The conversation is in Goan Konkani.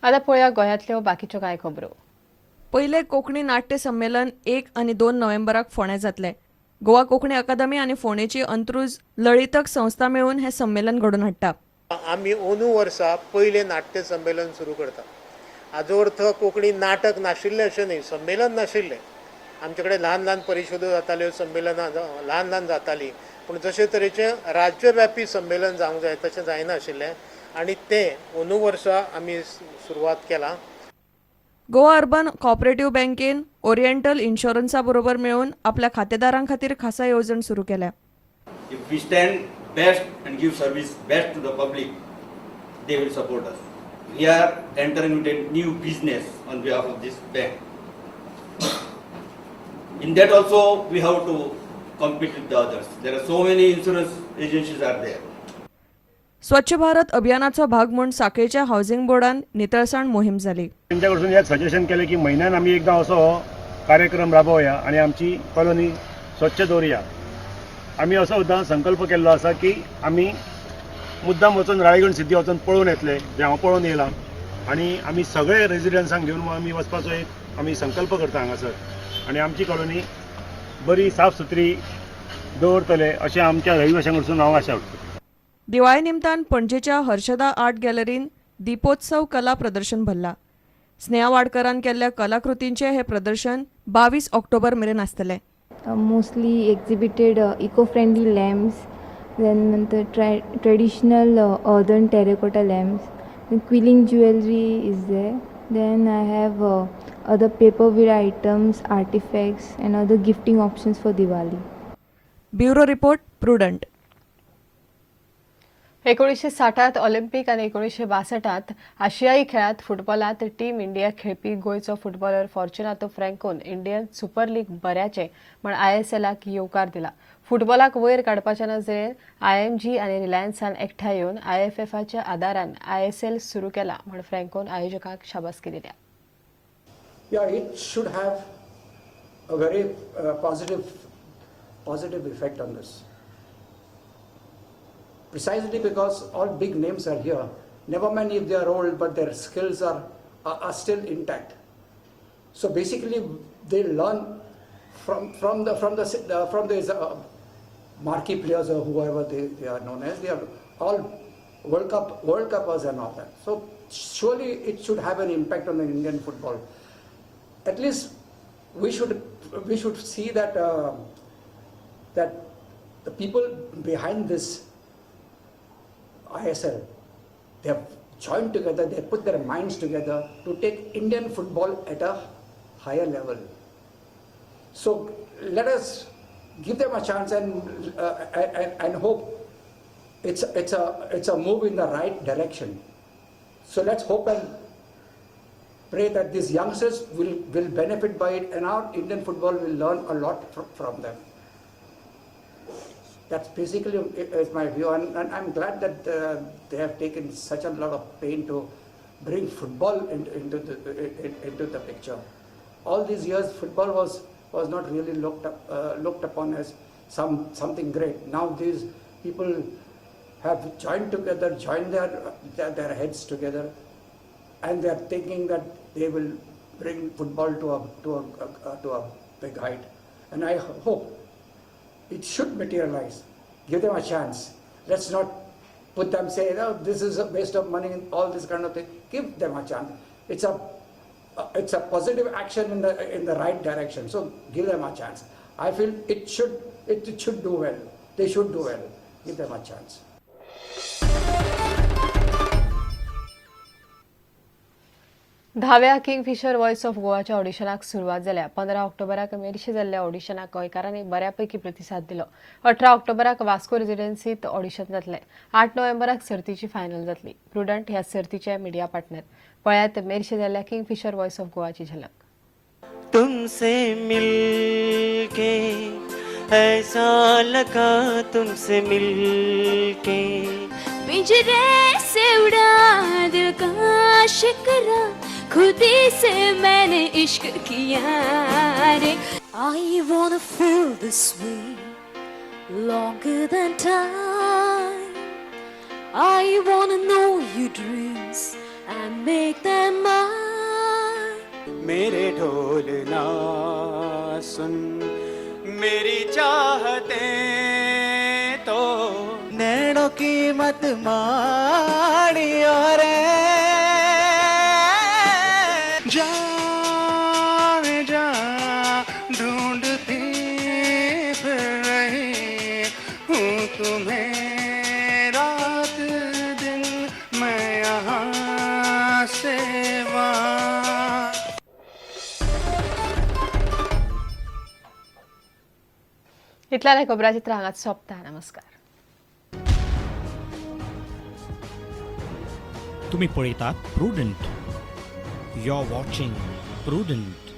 आतां पळोवया गोंयांतल्यो बाकीच्यो कांय खबरो. पयलें कोंकणी नाट्य संमेलन 1 आनी 2 नोव्हेंबराक फोंड्यां जातलें. गोवा कोंकणी अकादमी आनी फोंडेची अंत्रुज लळीतक संस्था मेळून हें संमेलन घडोवन हाडटा. आमी अंदू वर्सा पयलें नाट्य संमेलन सुरू करता. हाजो अर्थ कोंकणी नाटक नाशिल्लें अशें न्हय, संमेलन नाशिल्लें. आमचे कडेन ल्हान ल्हान परिशदो जाताल्यो, संमेलनां ल्हान ल्हान जातालीं, पूण जशे तरेचें राज्यव्यापी संमेलन जावंक जाय तशें जायनाशिल्लें आनी तें अंदू वर्सा आमी सुरवात केलां. गोवा अर्बन कॉपरेटिव्ह बँकेन ओरिएंटल इन्शुरन्सा बरोबर मेळून आपल्या खातेदारां खातीर खासा येवजण सुरू केल्या. If we stand best and give service best to the public, they will support us. We are entering into a new business on behalf of this bank. In that also, we have to compete with the others. There are so many insurance agencies are there. स्वच्छ भारत अभियानाचो भाग म्हूण साखळेच्या हावसिंग बोर्डान नितळसाण मोहीम जाली. तेंच्या कडसून एक सजेशन केलें की म्हयन्यान आमी एकदां असो हो कार्यक्रम राबोवया आनी आमची कॉलनी स्वच्छ दवरुया. आमी असो सुद्दां संकल्प केल्लो आसा की आमी मुद्दाम वचून राळेगण सिद्धी वचून पळोवन येतले, जे हांव पळोवन येयलां, आनी आमी सगळे रेजिडंट्सांक घेवन आमी वचपाचो एक आमी संकल्प करता हांगासर आनी आमची कॉलनी बरी साफ सुथरी दवरतले अशें आमच्या रहिवाशां कडसून हांव आशा करता. दिवाळे निमतान पणजेच्या हर्षदा आर्ट गॅलरीन दीपोत्सव कला प्रदर्शन भरला. स्नेहा वाडकरान केल्ल्या कलाकृतींचें हें प्रदर्शन 22 ऑक्टोबर मेरेन आसतलें. Mostly exhibited eco-friendly lamps, then नंतर traditional earthen terracotta lamps, then quilling jewelry is there. Then I have other paperware items, artifacts, and other gifting options for Diwali. Bureau report, Prudent. 1960त Olympic आनी 1962त आशियाई खेळात फुटबॉलात टीम इंडिया खेळपी गोंयचो फुटबॉलर फॉर्च्युनातो फ्रँकोन इंडियन सुपर लीग बऱ्याचे म्हण आयएसएलाक येवकार दिला. फुटबॉलाक वयर काडपाच्या नजरेन आयएमजी आनी रिलायन्सान एकठांय येवन आयएफएफाच्या आदारान आयएसएल सुरू केला म्हण फ्रँकोन आयोजकांक शाबासकी दिल्या. Yeah, it should have a very positive effect on this. Precisely because all big names are here. Never mind if they are old, but their skills are still intact. So basically, they learn from these marquee players or whoever they are known as. They are all World Cuppers and all that. So surely it should have an impact on the Indian football. At least we should see that the people behind this ISL, they have joined together, they put their minds together to take Indian football at a higher level. So let us give them a chance and hope it's a move in the right direction. So let's hope and pray that these youngsters will benefit by it and our Indian football will learn a lot from them. That's basically is my view, and I'm glad that they have taken such a lot of pain to bring football into the picture. All these years, football was not really looked upon as something great. Now these people have joined together, joined their heads together, and they are thinking that they will bring football to a big height. And I hope it should materialize. Give them a chance. Let's not put them, say, "Oh, this is a waste of money," and all this kind of thing. Give them a chance. It's a positive action in the right direction. So give them a chance. I feel it should do well. They should do well. Give them a chance. 10व्या Kingfisher voice of गोवाच्या ऑडिशनाक सुरवात जाल्या. 15 ऑक्टोबराक मेरशे जाल्ल्या ऑडिशनाक गोंयकारांनी बऱ्यापैकी प्रतिसाद दिलो. 18 ऑक्टोबराक वास्को रेजिडेन्सीत ऑडिशन जातलें. 8 नोव्हेंबराक सर्तीची फायनल जातली. प्रुडंट ह्या सर्तीचे मिडिया पार्टनर. पळयात मेरशे जाल्ल्या किंगफिशर वॉयस ऑफ गोवाची झलक. तुमसे मिलके ऐसा लगा, तुमसे मिलके पिंजरे से उड़ा दिल का शिकरा, खुदी से मैंने इश्क किया रे. I wanna feel this way longer than time. I wanna know your dreams. and make them mine. मेरे ढोलना सुन मेरी चाहते तो नैनों की मत मारियो रे जाने जा ढूंढती फिर रही हूँ तुम्हें रात दिन मैं यहाँ से वहाँ। इतल्यान खबराचित्र हांगाच सोंपता. नमस्कार. तुम्ही पळयतात Prudent. You are watching Prudent.